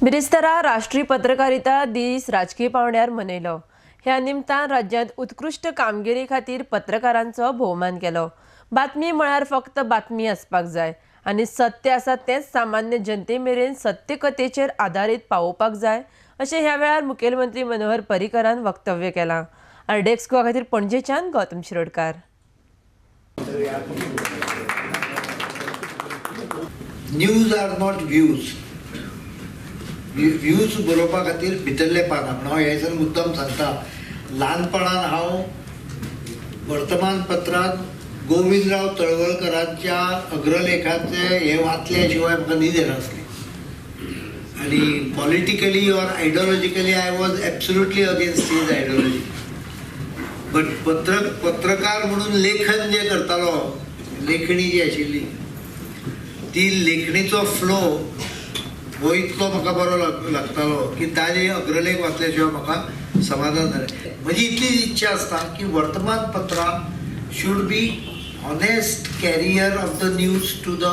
बिरेस्तारा राष्ट्रीय पत्रकारिता दीस राजकीय पावंड्यार मनयलो. ह्या निमतान राज्यांत उत्कृश्ट कामगिरी खातीर पत्रकारांचो भोवमान केलो. बातमी म्हळ्यार फक्त बातमी आसपाक जाय आनी सत्य आसा तेंच सामान्य जनते मेरेन सत्यकथेचेर आदारीत पावोवपाक जाय अशें ह्या वेळार मुखेलमंत्री मनोहर पर्रीकरान वक्तव्य केलां. आरडीएक्स गोवा खातीर पणजेच्यान Gautam Shirodkar. News are not views. Views बरोवपा खातीर भितरले पानां म्हणून हांव हे सर मुद्दम सांगता. ल्हानपणान हांव वर्तमानपत्रांत गोविंदराव तळवळकरांच्या अग्रलेखाचे हे वाचल्या शिवाय म्हाका न्हीद येनासली. आनी politically or ideologically I was absolutely against his ideology. But पत्रकार म्हणून लेखन जे करतालो, लेखणी जी आशिल्ली ती लेखणीचो फ्लो हो इतलो म्हाका बरो लागतालो की ताजे अग्रलेख वाचल्या शिवाय म्हाका समाधान जालें. म्हजी इतलीच इच्छा आसता की वर्तमानपत्रां should be honest carrier of the news to the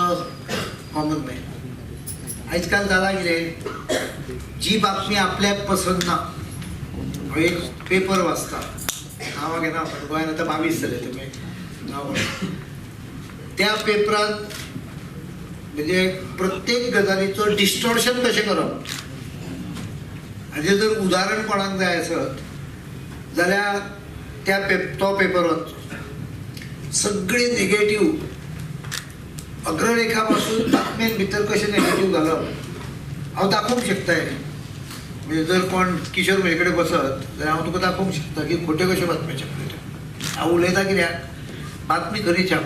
common man. आयज काल जालां कितें, जी बातमी आपल्याक पसंत ना, हांव एक पेपर वाचता, नांवां घेना, पण गोंयांत आतां 22 जाले तुमी नांव, त्या पेपरांत म्हणजे प्रत्येक गजालीचो डिस्टॉर्शन कशें करप हाजें जर उदाहरण कोणाक जाय आसत जाल्यार त्या तो पेपर वाचचो. सगळे नेगेटीव अग्रलेखा पासून बातमेन भितर कशें नेगेटीव घालप हांव दाखोवंक शकता. म्हणजे जर कोण किशोर म्हजे कडेन बसत जाल्यार हांव तुका दाखोवंक शकता की खोट्यो कश्यो बातम्यो छापल्यो त्यो. हांव उलयता कित्याक, बातमी खरी छाप,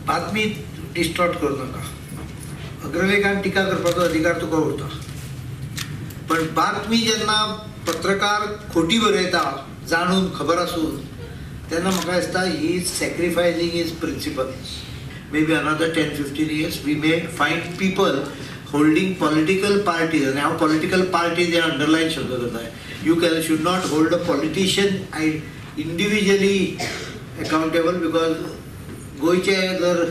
बातमी डिस्टॉर्ट करूं नाका. अग्रलेखान टिका करपाचो अधिकार तुका उरता, पण बातमी जेन्ना पत्रकार खोटी बरयता जाणून खबर आसून तेन्ना म्हाका दिसता he is sacrificing his principles. Maybe another 10-15 years we may find people holding political parties. आनी हांव पॉलिटिकल पार्टीज हे अंडरलायन शब्द करता. You can should not hold a politician individually accountable, because गोंयचे जर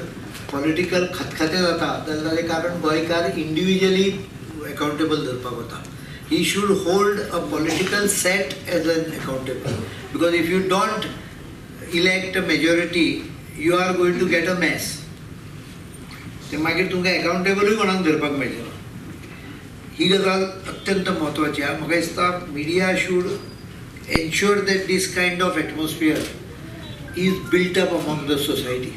पॉलिटिकल खतखतें जाता जाल्यार ताजें कारण गोंयकार इंडिविज्युअली अकाउंटेबल धरपाक वता. He should hold a political set as an accountable, because if you don't elect a majority you are going to get a mess. ते मागीर तुमकां अकाउंटेबलूय कोणाक धरपाक मेळचें ना. ही गजाल अत्यंत म्हत्वाची आहा. म्हाका दिसता media should ensure that this kind of atmosphere is built up among the society.